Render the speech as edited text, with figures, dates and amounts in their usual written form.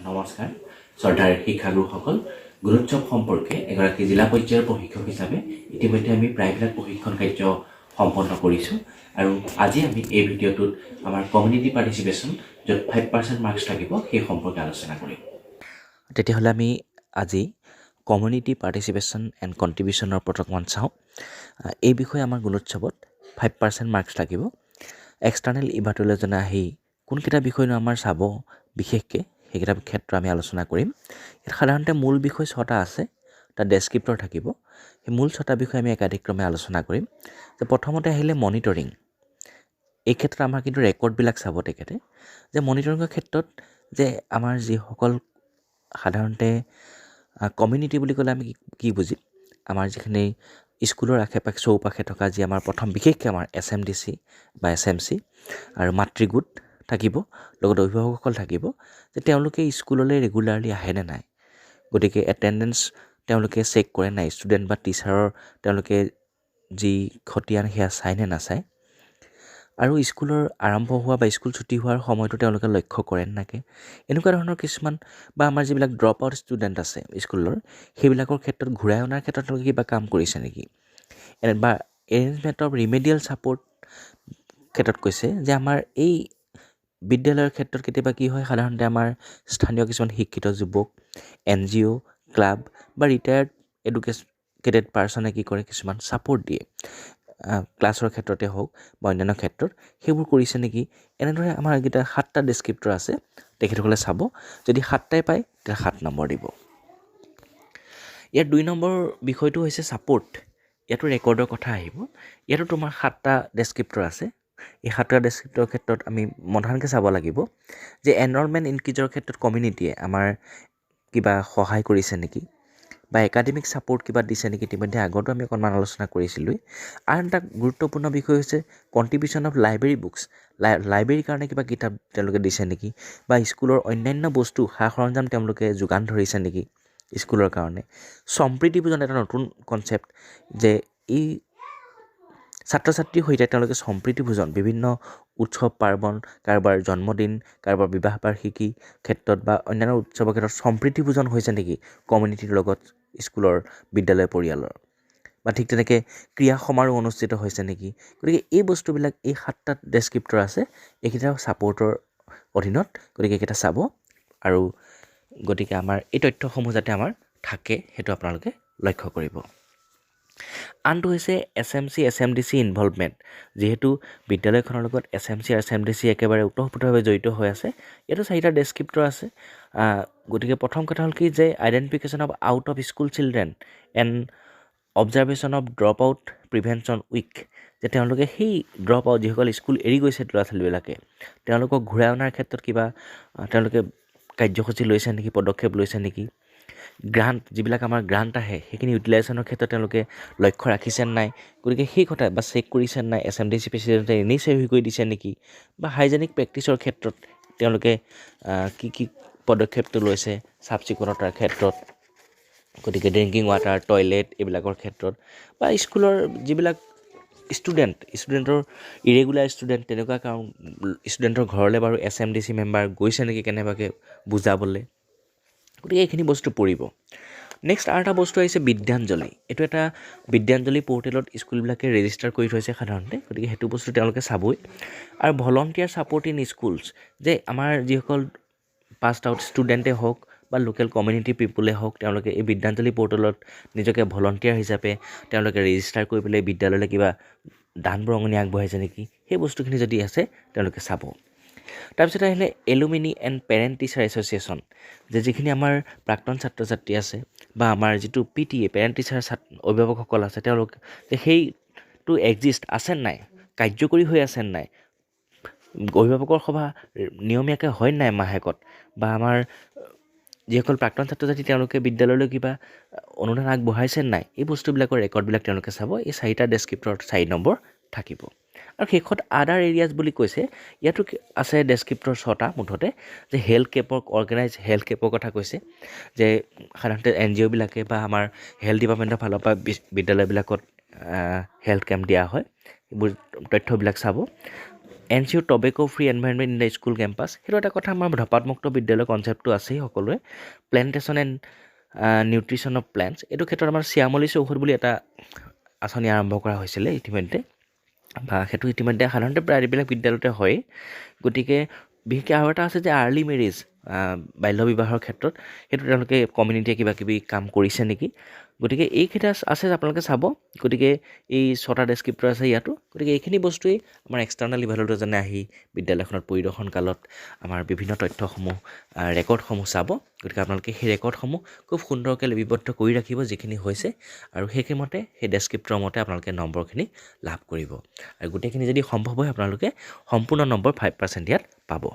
নমস্কাৰ শ্ৰদ্ধাৰ শিক্ষাগুৰুসকল। গুণোৎসৱ সম্পৰ্কে এগৰাকী জিলা পৰ্যায়ৰ প্ৰশিক্ষক হিচাপে ইতিমধ্যে আমি প্ৰায়বিলাক প্ৰশিক্ষণ কাৰ্য সম্পন্ন কৰিছোঁ আৰু আজি আমি এই ভিডিঅ'টোত আমাৰ কমিউনিটি পাৰ্টিচিপেশ্যন, য'ত 5% মাৰ্কছ থাকিব, সেই সম্পৰ্কে আলোচনা কৰিম। তেতিয়াহ'লে আমি আজি কমিউনিটি পাৰ্টিচিপেশ্যন এণ্ড কণ্ট্ৰিবিউশ্যনৰ ওপৰত অকণমান চাওঁ। এই বিষয়ে আমাৰ গুণোৎসৱত 5% মাৰ্কছ থাকিব। এক্সটাৰ্নেল ইভালুৱেটৰজনে আহি কোনকেইটা বিষয়নো আমাৰ চাব বিশেষকৈ, সেইকেইটা ক্ষেত্ৰ আমি আলোচনা কৰিম। ইয়াত সাধাৰণতে মূল বিষয় ছটা আছে, তাত ডেছক্ৰিপ্টৰ থাকিব। সেই মূল ছটা বিষয় আমি একাধিক্ৰমে আলোচনা কৰিম। যে প্ৰথমতে আহিলে মনিটৰিং। এই ক্ষেত্ৰত আমাৰ কিন্তু ৰেকৰ্ডবিলাক চাব তেখেতে, যে মনিটৰিঙৰ ক্ষেত্ৰত যে আমাৰ যিসকল সাধাৰণতে কমিউনিটি বুলি ক'লে আমি কি বুজিম? আমাৰ যিখিনি স্কুলৰ আশে পাশে চৌপাশে থকা যি আমাৰ প্ৰথম বিশেষকৈ আমাৰ এছএমডিচি বা এছএমচি আৰু মাতৃগোট থাকিব, লগত অভিভাৱকসকল থাকিব, যে তেওঁলোকে স্কুললৈ ৰেগুলাৰলি আহেনে নাই, গতিকে এটেণ্ডেঞ্চ তেওঁলোকে চেক কৰে নাই, ষ্টুডেণ্ট বা টিচাৰৰ তেওঁলোকে যি খতিয়ান সেয়া চায় নে নাচায় আৰু স্কুলৰ আৰম্ভ হোৱা বা স্কুল ছুটি হোৱাৰ সময়টো তেওঁলোকে লক্ষ্য কৰে নে নাকে, এনেকুৱা ধৰণৰ কিছুমান, বা আমাৰ যিবিলাক ড্ৰপ আউট ষ্টুডেণ্ট আছে স্কুলৰ, সেইবিলাকৰ ক্ষেত্ৰত ঘূৰাই অনাৰ ক্ষেত্ৰত তেওঁলোকে কিবা কাম কৰিছে নেকি, বা এৰেঞ্জমেণ্ট অফ ৰিমেডিয়েল ছাপৰ্ট ক্ষেত্ৰত কৈছে যে আমাৰ এই বিদ্যালয়ৰ ক্ষেত্ৰত কেতিয়াবা কি হয়, সাধাৰণতে আমাৰ স্থানীয় কিছুমান শিক্ষিত যুৱক, এনজিঅ', ক্লাব বা ৰিটায়াৰ্ড এডুকেটেড পাৰ্চনে কি কৰে, কিছুমান ছাপৰ্ট দিয়ে, ক্লাছৰ ক্ষেত্ৰতে হওক বা অন্যান্য ক্ষেত্ৰত, সেইবোৰ কৰিছে নেকি। এনেদৰে আমাৰ এইকেইটা সাতটা ডেছক্ৰিপ্টৰ আছে, তেখেতসকলে চাব। যদি সাতটাই পায়, তেতিয়া 7 নম্বৰ দিব। ইয়াৰ 2 নম্বৰ বিষয়টো হৈছে ছাপৰ্ট। ইয়াতো ৰেকৰ্ডৰ কথা আহিব। ইয়াতো তোমাৰ সাতটা ডেছক্ৰিপ্টৰ আছে। এই সাতটা ডেছক্ৰিপ্টৰ ক্ষেত্ৰত আমি প্ৰধানকৈ চাব লাগিব যে এনৰলমেণ্ট ইনক্ৰিজৰ ক্ষেত্ৰত কমিউনিটিয়ে আমাৰ কিবা সহায় কৰিছে নেকি বা একাডেমিক ছাপৰ্ট কিবা দিছে নেকি। ইতিমধ্যে আগতো আমি অকণমান আলোচনা কৰিছিলোঁৱেই। আন এটা গুৰুত্বপূৰ্ণ বিষয় হৈছে কণ্ট্ৰিবিউশ্যন অফ লাইব্ৰেৰী বুকছ। লাইব্ৰেৰীৰ কাৰণে কিবা কিতাপ তেওঁলোকে দিছে নেকি বা স্কুলৰ অন্যান্য বস্তু, সা সৰঞ্জাম তেওঁলোকে যোগান ধৰিছে নেকি স্কুলৰ কাৰণে। সম্প্ৰীতি ভোজন এটা নতুন কনচেপ্ট, যে এই ছাত্ৰ ছাত্ৰীৰ সৈতে তেওঁলোকে সম্প্ৰীতি ভোজন বিভিন্ন উৎসৱ পাৰ্বণ, কাৰোবাৰ জন্মদিন, কাৰোবাৰ বিবাহ বাৰ্ষিকী ক্ষেত্ৰত বা অন্যান্য উৎসৱৰ ক্ষেত্ৰত সম্প্ৰীতি ভোজন হৈছে নেকি কমিউনিটিৰ লগত স্কুলৰ বিদ্যালয় পৰিয়ালৰ, বা ঠিক তেনেকৈ ক্ৰীড়া সমাৰোহ অনুষ্ঠিত হৈছে নেকি। গতিকে এই বস্তুবিলাক, এই সাতটা ডেছক্ৰিপ্টৰ আছে, এইকেইটা ছাপৰ্টৰ অধীনত। গতিকে এইকেইটা চাব আৰু গতিকে আমাৰ এই তথ্যসমূহ যাতে আমাৰ থাকে, সেইটো আপোনালোকে লক্ষ্য কৰিব। আনটো হৈছে এছএমচি, এছএমডিচি ইনভলভমেণ্ট। যিহেতু বিদ্যালয়খনৰ লগত এছএমচি আৰু এছএমডিচি একেবাৰে ওতঃপ্ৰোতভাৱে জড়িত হৈ আছে, ইয়াতো চাৰিটা ডেছক্ৰিপ্টৰ আছে। গতিকে প্ৰথম কথা হ'ল কি যে identification of out of school children and observation of drop out prevention week, যে তেওঁলোকে সেই ড্ৰপ আউট, যিসকল স্কুল এৰি গৈছে ল'ৰা ছোৱালীবিলাকে, তেওঁলোকক ঘূৰাই অনাৰ ক্ষেত্ৰত কিবা তেওঁলোকে কাৰ্যসূচী লৈছে নেকি, পদক্ষেপ লৈছে নেকি। গ্ৰাণ্ট, যিবিলাক আমাৰ গ্ৰাণ্ট আহে, সেইখিনি ইউটিলাইজেশ্যনৰ ক্ষেত্ৰত তেওঁলোকে লক্ষ্য ৰাখিছে নাই, গতিকে সেই কথা বা চেক কৰিছে নাই, এছএমডিচি প্ৰেচিডেণ্টে এনেই চহী কৰি দিছে নেকি, বা হাইজেনিক প্ৰেক্টিছৰ ক্ষেত্ৰত তেওঁলোকে কি কি পদক্ষেপটো লৈছে চাফ চিকুণতাৰ ক্ষেত্ৰত, গতিকে ড্ৰিংকিং ৱাটাৰ, টয়লেট এইবিলাকৰ ক্ষেত্ৰত, বা স্কুলৰ যিবিলাক ষ্টুডেণ্টৰ ইৰেগুলাৰ ষ্টুডেণ্ট, তেনেকুৱা কাৰণ ষ্টুডেণ্টৰ ঘৰলৈ বাৰু এছএমডিচি মেম্বাৰ গৈছে নেকি কেনেবাকৈ বুজাবলৈ। গতিকে এইখিনি বস্তু পৰিব। নেক্সট আৰু এটা বস্তু আহিছে বিদ্যাঞ্জলি। এইটো এটা বিদ্যাঞ্জলি পৰ্টেলত স্কুলবিলাকে ৰেজিষ্টাৰ কৰি থৈছে সাধাৰণতে, গতিকে সেইটো বস্তু তেওঁলোকে চাবই। আৰু ভলণ্টিয়াৰ ছাপৰ্ট ইন স্কুলছ, যে আমাৰ যিসকল পাছড আউট ষ্টুডেণ্টে হওক বা লোকেল কমিউনিটি পিপুলে হওক, তেওঁলোকে এই বিদ্যাঞ্জলি পৰ্টেলত নিজকে ভলণ্টিয়াৰ হিচাপে তেওঁলোকে ৰেজিষ্টাৰ কৰি পেলাই বিদ্যালয়লৈ কিবা দান বৰঙণি আগবঢ়াইছে নেকি, সেই বস্তুখিনি যদি আছে তেওঁলোকে চাব। তাৰপিছত আহিলে alumni and parent teacher association, যে যিখিনি আমাৰ প্ৰাক্তন ছাত্ৰ ছাত্ৰী আছে বা আমাৰ যিটো পিটিএ, পেৰেণ্ট টিচাৰ অভিভাৱকসকল আছে, তেওঁলোক যে সেইটো এক্সিষ্ট আছে নাই, কাৰ্যকৰী হৈ আছে নাই, অভিভাৱকৰ সভা নিয়মীয়াকৈ হয় নাই মাহেকত, বা আমাৰ যিসকল প্ৰাক্তন ছাত্ৰ ছাত্ৰী, তেওঁলোকে বিদ্যালয়লৈ কিবা অনুদান আগবঢ়াইছে নাই, এই বস্তুবিলাকৰ ৰেকৰ্ডবিলাক তেওঁলোকে চাব। এই চাৰিটা ডেছক্ৰিপ্টৰত 4 নম্বৰ থাকিব। আৰু শেষত আদাৰ এৰিয়াজ বুলি কৈছে। ইয়াতো আছে ডেছক্ৰিপ্টৰ ছটা মুঠতে, যে হেল্থ কেম্পৰ, অৰ্গেনাইজ হেল্থ কেম্পৰ কথা কৈছে, যে সাধাৰণতে এনজিঅ'বিলাকে বা আমাৰ হেল্থ ডিপাৰ্টমেণ্টৰ ফালৰ পৰা বিদ্যালয়বিলাকত হেল্থ কেম্প দিয়া হয়, এইবোৰ তথ্যবিলাক চাব। Ensure tobacco free environment in the school campus, সেইটো এটা কথা। আমাৰ ধপাতমুক্ত বিদ্যালয় কনচেপ্টটো আছেই সকলোৰে। Plantation and nutrition of plants, এইটো ক্ষেত্ৰত আমাৰ শ্যামলী চৌহদ বুলি এটা আঁচনি আৰম্ভ কৰা হৈছিলে ইতিমধ্যে বা সেইটো ইতিমধ্যে সাধাৰণতে প্ৰায়বিলাক বিদ্যালয়তে হয়। গতিকে বিশেষকৈ আৰু এটা আছে যে আৰ্লি মেৰেজ, বাল্য বিবাহৰ ক্ষেত্ৰত সেইটো তেওঁলোকে কমিউনিটিয়ে কিবা কিবি কাম কৰিছে নেকি। গতিকে এইকেইটা আছে, আপোনালোকে চাব। গতিকে এই ছটা ডেছক্ৰিপ্টৰ আছে ইয়াতো। গতিকে এইখিনি বস্তুৱেই আমাৰ এক্সটাৰ্নেল ইভালুৱেটৰজনে আহি বিদ্যালয়খনত পৰিদৰ্শন কালত আমাৰ বিভিন্ন তথ্যসমূহ, ৰেকৰ্ডসমূহ চাব। গতিকে আপোনালোকে সেই ৰেকৰ্ডসমূহ খুব সুন্দৰকৈ লিপিবদ্ধ কৰি ৰাখিব যিখিনি হৈছে আৰু সেইখিনি সেই ডেছক্ৰিপ্টৰ মতে আপোনালোকে নম্বৰখিনি লাভ কৰিব। আৰু গোটেইখিনি যদি সম্ভৱ হয়, আপোনালোকে সম্পূৰ্ণ নম্বৰ 5% ইয়াত পাব।